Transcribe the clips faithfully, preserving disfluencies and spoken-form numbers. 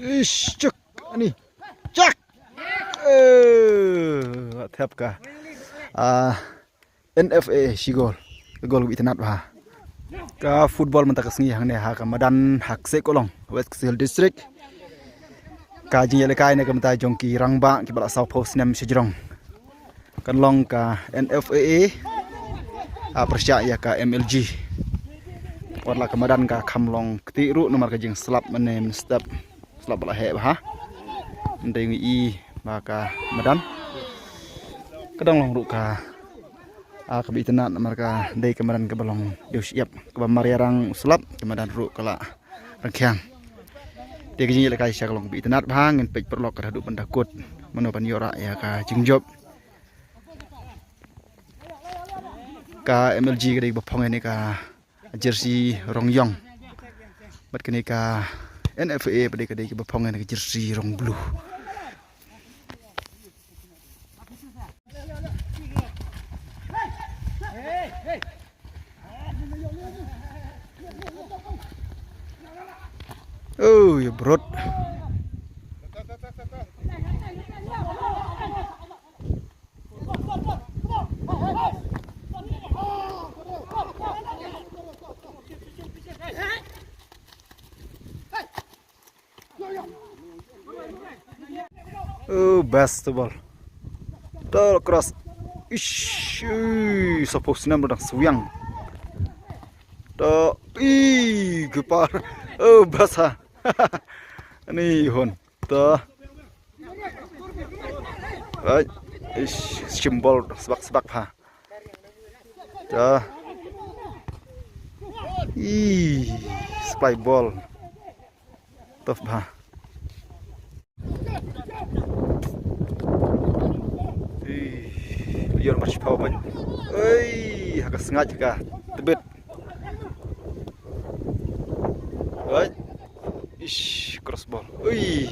Ish, chuk. Ani. Chak. Eh, thep ka. Ah, N F A shi gol. Gol ka bit nat bha. Ka football mynta ka sngi hangne ha ka madan ha Ksekolong, West Khasi Hills District. Ka jingïalehkai ne ka mynta jong ki rangbah kiba la saw phew snem shajrong. Kan long ka N F A A, ah, pyrshah ïa ka M L G. Wat la ka madan ka kham long kti ruh namar ka jingslap mane mynstep. Slap ba la heh bha. Ndei ngi i ba ka madan. Ka dang long ruh ka, ah, ka bit nat namar ka dei ka madan kaba long dei u shyiap kaba mar ïarang u slap ka madan ruh ka la rangkhiang. Te ka jingïalehkai sha ka long bit nat bha, ngin peit paralok ka haduh ban da kut mano ban ïoh rah ïa ka jingjop. Ka M L G ka dei ba phong ïa ne ka jersey rong ïong. Bad kane ka N F A A ba dei ka dei kaba phong ïa ne ka jersey rong blue. Oh, ya brot. Oh, best ball. To cross. Ish, ui, saw phew snem ruh dang swiang. To, ih, keeper. Oh, best ha. Ani hon. To. Right. Ish, shim ball sbak sbak ha. To. Ih, supply ball. Tough bha. Ih, ïor mar shiphew bad. Ei, ha ka sngaid ka tbit. Ei. Ish, cross ball. Ei.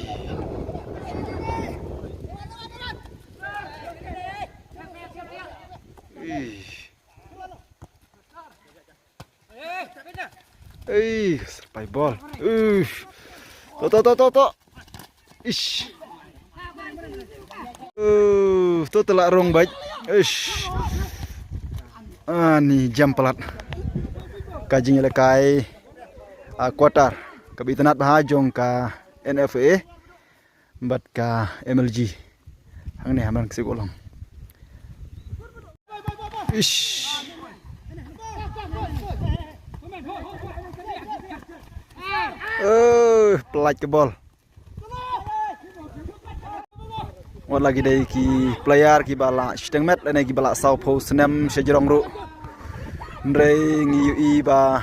Ei. Ei, supply ball. Uff. To, to, to, to, to. Ish. Uh, to, to la rong bad. Ish. Ani jam palat. Ka jingïalehkai, ah, quarter. Ka bit nat bha jong ka N F A A. Bad ka M L G. Hangne ha man ka Ksekolong. Ish. Oh, pynlait ka ball. Wat la ki dei ki player kiba la shiteng met lane kiba la saw phew snem shajrong ruh. Hynrei ngi ïohi ba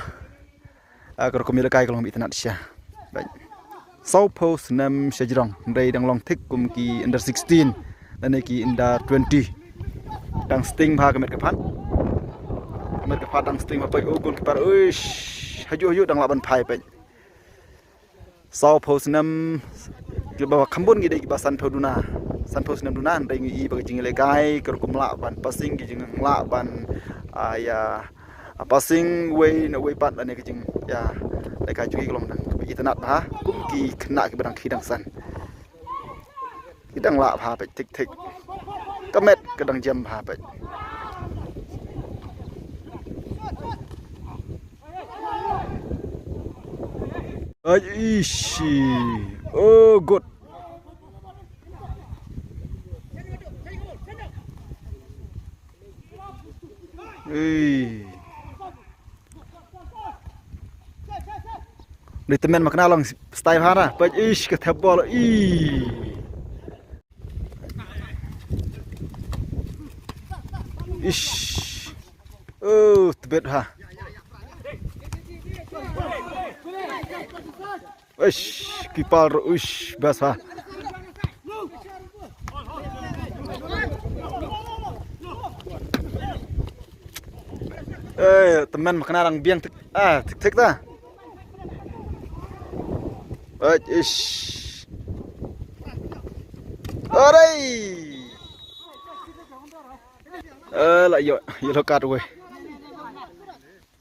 Ah, ka rukom ïalehkai ka long bit nat sha. Right. Saw phew snem shajrong. Hynrei dang long thik kum ki under sixteen lane ki under twenty. Dang sting bha ka met ka phad. Ka met ka phad dang sting bha peit, oh, goalkeeper. Uish. Hajuh hajuh dang lah ban phai peit. Saw phew snem kiba kham bun ngi dei kiba san phew duna. San phew snem duna hynrei ngi i ba ka jingïalehkai ka rukom lah ban passing, ka jinglah ban, ah, ïa, ah, passing wei na wei pat lane ka jing, ïa, lehkai jong ngi ka long dang kaba itynnad bha kum ki khynnah kiba dang khie dang san. Ki dang lah bha peit thik thik. Ka met ka dang jem bha peit. Ai, ishi. Oh, good. Ei. Ni tymmen ma kane long style hana. Peit, ish, ka thep bol. Ih. Ish. Oh, tbet ha. Uish, keeper, uish, best ha. Eh, tymmen ma kane dang biang thik, ah, thik thik ta. Uish. Alright. Eh, la ïoh, yellow card wei.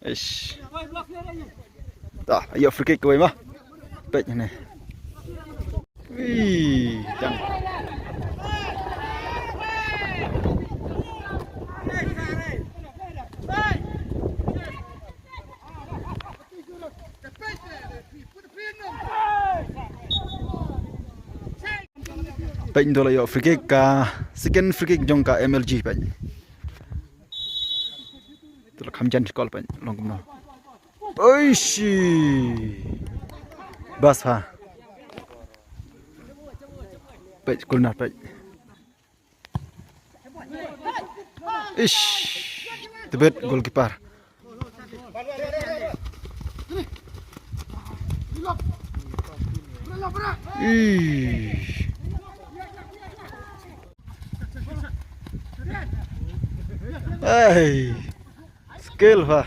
Ish. Ta, ïoh free kick wei ma. Peit ne. Ih, dang. Peit, nto la ïoh free kick ka, second free kick jong ka M L G, peit. Nto la kham jan shi kol, peit, long kumno. Oishi. Bas ha. Peit, corner, peit. Ish. Tebet goalkeeper. Ish. Hey. Skill ha.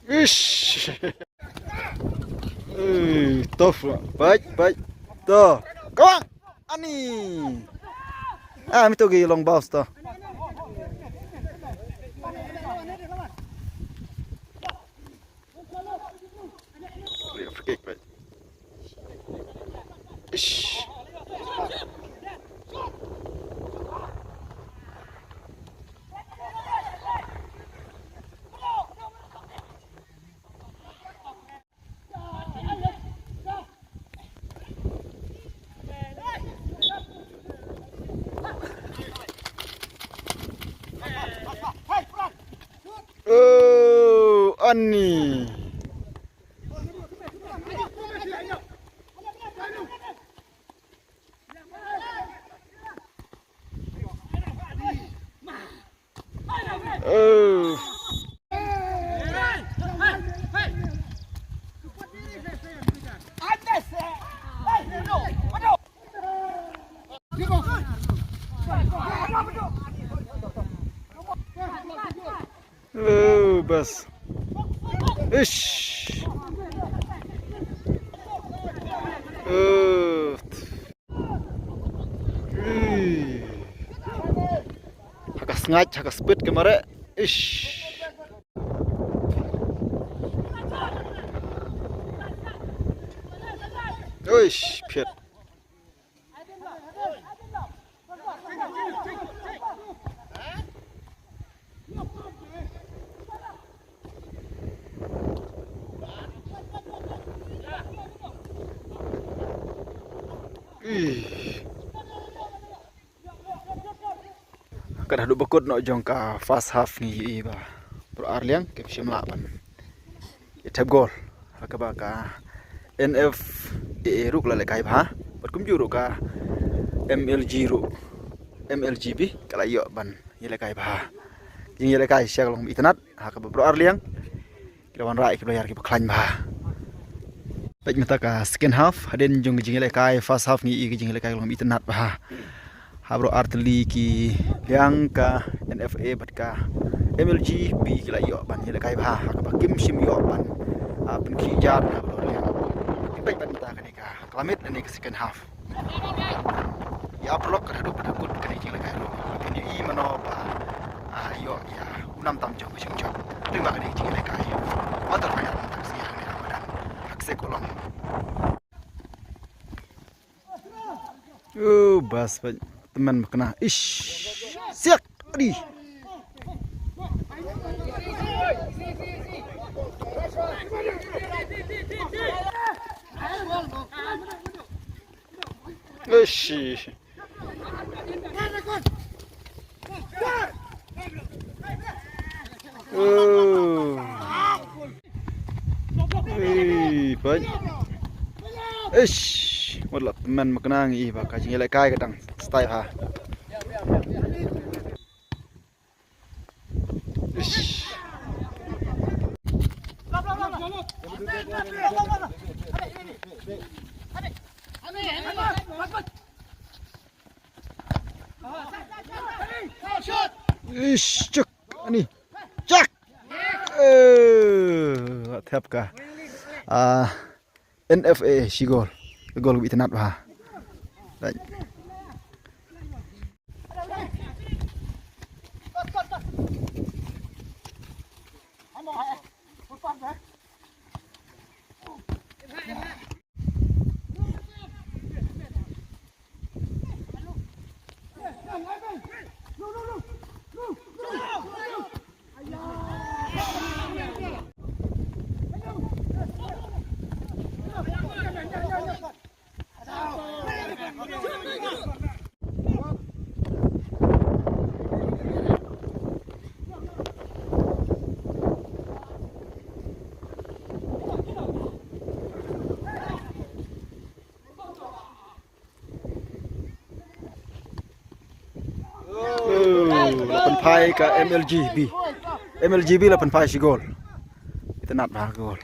Ish. Eh, tough. Baik, baik. Tuh. Kawang. Ani. Ah, mito gi long bounce to. Free kick, mate. Ish. Oh, Ani. Oh. Oh, bas. Ish. Oh. Ih. Ha ka sngaid, ha ka speed ka mareh. Ish. Uish, phiat. Ih. Ka dang haduh ba kut noh jong ka first half ngi ïohi ba baroh arliang kim shym lah ban ïa thep goal. Ha kaba ka N F A A ruh ka la lehkai bha bad kumjuh ruh ka M L G ruh, M L G B ka la ïoh ban ïalehkai bha. Jingïalehkai sha ka long ba itynnad ha kaba baroh arliang ki la wanrah ïa ki player kiba khlaiñ bha. Peit mynta ka second half, hadien jong ka jingïalehkai first half ngi ïohi ka jingïalehkai ka long ba itynnad bha. Ha baroh ar tylli ki liang ka N F A bad ka M L G B ki la ïoh ban ïalehkai bha ha kaba kim shym ïoh ban, ah, pynkhih jar ha baroh liang. Peit mynta kane ka, ka la miet lane ka second half. Ïa paralok ka dang haduh ba kut kane ka jingïalehkai ruh. Phin ïohi mano ba, ah, ïoh ïa u nam tam jong ka seng jong. Ring ba kane ka jingïalehkai. Mater ba ïa tang ka sngi hangne ha madan. Ha ka sek u long. Oh, bas, bas. Tymmen makna. Ish. Siak. Adi. Ish. Oh. Ei, peit. Eish, wat la tymmen makna ngi ïohi ba ka jingïalehkai ka dang style ha. Ish. Ish, cuk. Ani. Cak. Eh, thep ka. Ah, N F A shi gol. Gol bi tenat ba. Right. Oh, la pynphai ka M L G B. M L G B la pynphai shi gol. Itynnad bha ka gol.